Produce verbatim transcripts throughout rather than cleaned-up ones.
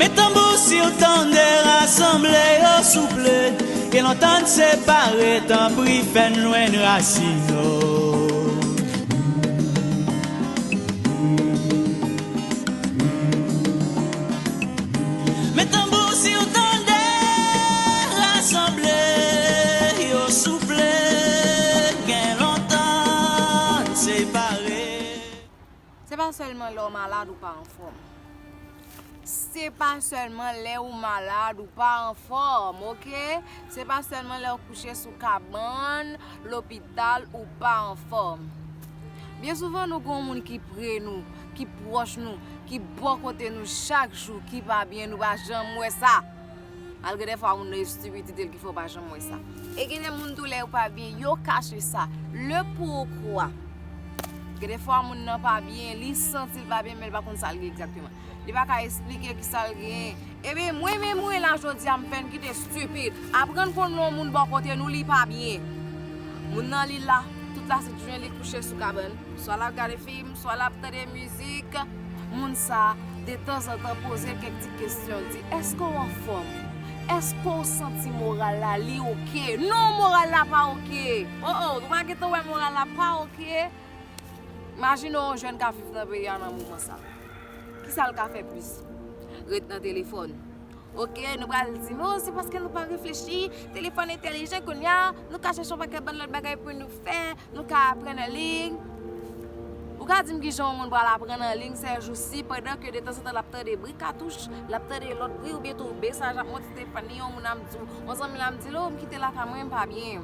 Men tanbou si w tande, rasanble yo souple. Gen lontan n separe, tanpri fè n jwenn rasin nou. Men tanbou si w tande, rasanble yo souple. Gen lontan n separe. Se pa sèlman lè w malad ou pa anfòm. Se pa sèlman lè ou malad ou pa anfòm, oke? Se pa sèlman lè w kouche sou kabann lopital ou pa anfòm. Byen souvan, nou gen yon moun ki pre nou, ki pwòch nou, ki bò kote nou chak jou, ki pa byen, nou pa janm wè sa. Malgre dèfwa moun nan estipidite l ki fè w pa janm wè sa. E gen de moun tou, lè yo pa byen, yo kache sa. Le poukwa? Gen dèfwa moun nan pa byen, li santi l pa byen, men l pa konn sa l gen egzakteman. Li pa ka esplike ki sa l genyen. Ebyen, mwen menm, mwen la jodi a, m fè n kite estipid. Aprann konn yon moun bò kote nou, li pa byen. Moun nan, li la, tout lasentsèn li kouche sou kabann. Swa l ap gade fim, swa l ap tande mizik. Moun sa a, detanzantan, poze l kèk ti kesyon. Di, èske w anfòm? Èske w santi moral la, li oke? Non, moral la pa oke. O, o, ou pa gentan wè moral la pa oke? Imajine w yon jèn k ap viv nan peyi a nan moman sa a. Kisa l ka fè plis? Ret nan telefòn. Oke, nou pral di, "Oh, se paske nou pa reflechi, telefòn entèlijan kounye a, nou ka chèche yon pakèt bann lòt bagay pou nou fè, nou ka aprann an liy." Ou ka di m kijan yon moun pral aprann an liy sèjousi, pandan ke detanzantan l ap tande bri katouch, l ap tande lòt bri, oubyen tou mesaj ap monte telefòn li, yon moun ap di w, yon zanmi l ap di l, "Oh, m kite lakay mwen, m pa byen."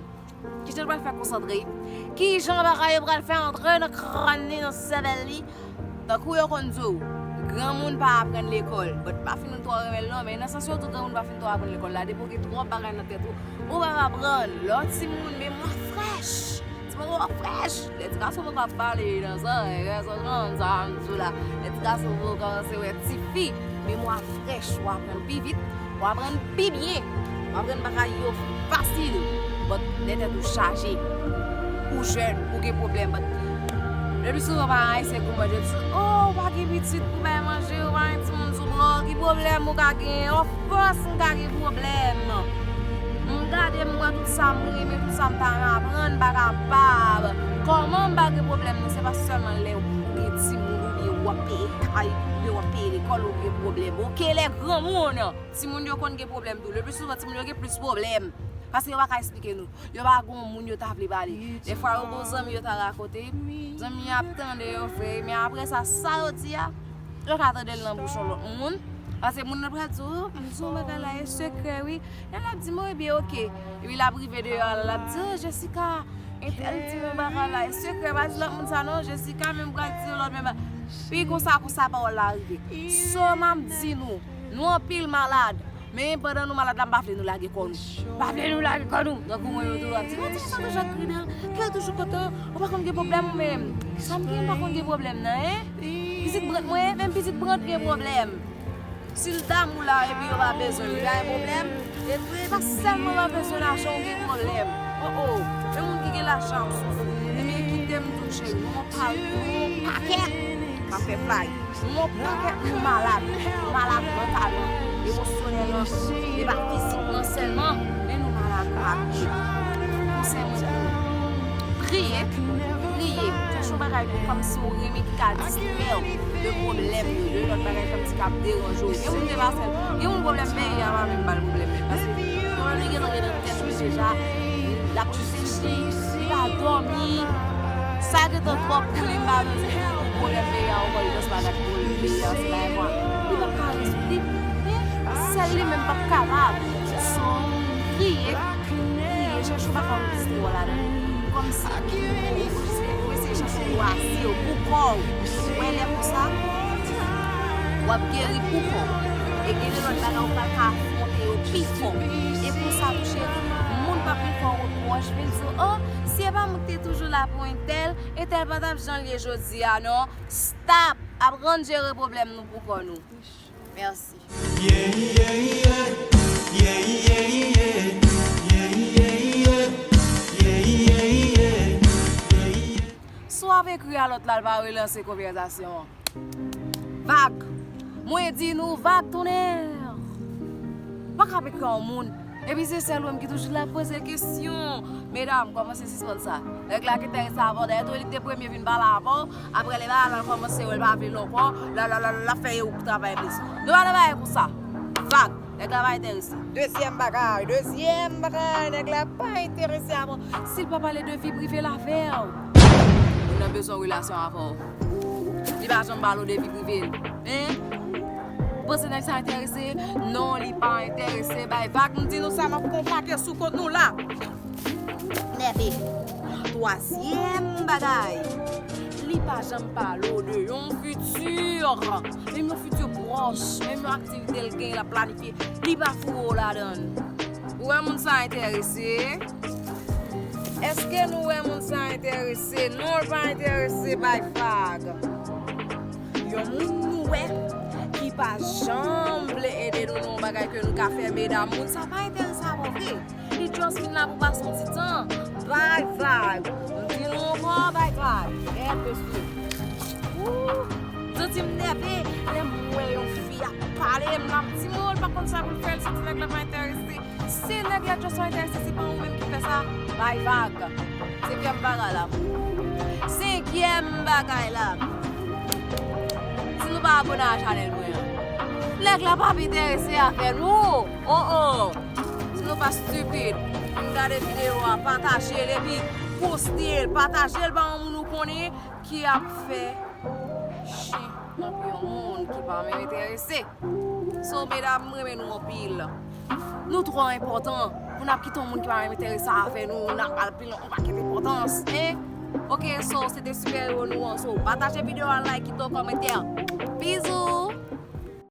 Kijan l pral fè konsantre? Kijan bagay yo pral fè antre nan kràn li, nan sèvèl li? Tankou yo konn di w, granmoun pa aprann lekòl. But m pa fin twò renmen l non, men nan sans yo di w granmoun pa fin twò aprann lekòl la, depi w gen twòp bagay nan tèt ou, ou p ap aprann. Lè w timoun, memwa frèch. Timoun yo frèch. Lè ti gason poko ap pale nan zòrèy, sa m di w la. Lè ti gason poko kòmanse wè tifi, memwa frèch, w aprann pi vit, w aprann pi byen, w aprann bagay yo fasil, but lè tèt ou chaje, ou jèn, ou gen pwoblèm, but le pli souvan paran ayisyen kou manje, di, "Oh, ou pa gen pitit pou bay manje, ou pa gen timoun sou bra w, ki pwoblèm ou ka genyen?" Of course, m ka gen pwoblèm. M gade, m wè tout sa m renmen, tout sa m ta renmen aprann, m pa kapab. Kòman m pa gen pwoblèm nan? Se pa sèlman lè ou gen timoun, oubyen w ap peye kay, oubyen w ap peye lekòl, ou gen pwoblèm. Oke, lè granmoun, timoun yo konn gen pwoblèm tou. Le pli souvan, timoun yo gen plis pwoblèm. Paske yo pa ka esplike nou. Yo pa gon moun yo ta vle pale. Dèfwa, yo gon zanmi yo ta rakonte. Zanmi an ap tande yo, frè. Men apre sa, sa yo di a, yo ka tande l nan bouch yon lòt moun. Paske moun nan pral di, "Oh, m di yon bagay la, e sekrè, wi." Lè l ap di m, "Wi, byen, oke." Epi l ap rive deyò a, l ap di, "Oh, Jessica, entèl di m yon bagay la, e sekrè, pa di lòt moun sa non, Jessica, men m pral di yon lòt, men ba-," Pi konsa, konsa pawòl la rive. So, m ap di nou, nou anpil malad. Men pandan nou malad la, m pa vle nou lage kò nou. M pa vle nou lage kò nou. Tankou mwen, yo toujou ap di, "Mwen, ti sa toujou ap kriye, ke toujou kontan, ou pa konn gen pwoblèm ou menm." Sa m gen, m pa konn gen pwoblèm nan, en? Pitit Brant mwen, menm pitit Brant gen pwoblèm. Si l damou la, epi yo pa bezwen l, li pa gen pwoblèm. E, e pa sèlman pa bezwen lajan ou gen pwoblèm. O, o, men moun ki gen lajan ap soufri. Ebyen, kite m di w, cheri, nou pa, nou yon pakèt k ap fè fly. Nou yon pakèt moun malad. Nou malad mantalman, emosyonèlman. E pa fizikman sèlman, men nou malad, nou pa byen. Konsèy mwen pou nou, priye, priye. Chèche yon bagay pou kòmsi ou renmen ki ka distrè w de pwoblèm yo, de lòt bagay kòmsi k ap deranje w. Gen moun se pa sèl, gen moun pwoblèm peyi a pa menm ba l pwoblèm menm. Paske pwoblèm li gentan gen nan tèt li deja, l ap reflechi, li pa dòmi. Sa gentan twòp pou li, m pa bezwen pou pwoblèm peyi a ankò, li panse pa gad pwoblèm peyi a, se bagay mwa. Li p ap ka rezoud li, men sèl li menm p ap kapab. So, priye, priye, chèche yon bagay ou distrè w ladan l. Kòmsi ou, ou, ou eseye chache yon lwazi pou kò w. Ou wè lè konsa, w ap geri pou kò w. E gen de lòt bagay ou pral ka afwonte yo pi fò. E pou sa tou cheri, moun p ap vin fè w repwòch, vin di w, "Oh, si e pa mwen ki te toujou la pou entèl, entèl pa t ap jan l ye jodi a non." Stop! Aprann jere pwoblèm nou pou kò nou. Mèsi. Si w ap ekri a lòt la, l pa relanse konvèsasyon an. Vag. Mwen di nou vag tonnè. Pa ka pike yon moun. Epi se sèl ou menm ki toujou la poze kesyon. Medam, kòmanse sispann sa. Nèg la ki enterese avè w, dayè tou li te premye vin pale avè w. Apre li pa al kòmanse wè l pa vle l ankò. La la la la fè ou travay plis. Nou pa nan bagay konsa. Vag. Nèg la pa enterese. Dezyèm bagay, dezyèm bagay, nèg la pa enterese avè w. Si l pa pale de vi prive l avè w, li nan bezwen relasyon avè w. Li pa janm pale w de vi prive l. Hein? Panse nèg sa enterese? Non, li pa enterese. Bay vag, m di nou sa, m ap fè yon pake sou kont nou la. Nève. Twazyèm bagay, li pa janm pale w de yon fiti, menm yon fiti pwòch, menm yon aktivite l gen, l ap planifye, li pa foure w ladan l. Ou wè moun sa enterese? Èske nou wè moun sa enterese? Non, l pa enterese, bay vag. Yon moun nou wè ki pa janm vle ede nou nan yon bagay ke nou ka fè, medam, moun sa pa enterese avè w vre. Li just vin la pou pase yon ti tan. Bay vag. M di nou ankò, bay vag. Gèt mesye. Ooh, santi m nève lè m wè yon fi ap pale, m ap di, "Mo, l pa konn sa pou l fè, l santi nèg la pa enterese." Si nèg la just pa enterese, se pa ou menm ki fè sa, bay vag. Senkyèm bagay la. Senkyèm bagay la. Si nou pa abone a chanèl mwen an, nèg la p ap enterese avè nou. Oh, oh. Si nou pa stipid, vin gade videyo a, pataje l epi poste l, pataje l ba yon moun ou konnen ki ap fè chen nan pye yon moun ki pa menm enterese. So, medam, m renmen nou anpil. Nou twò enpòtan pou n ap kite yon moun ki pa menm enterese avè nou, n ap al pi lwen, yon pakèt enpòtans, hein? Ok, so, se te Sipè Ewo nou an. So, pataje videyo a, like it, kòmante. Bizou!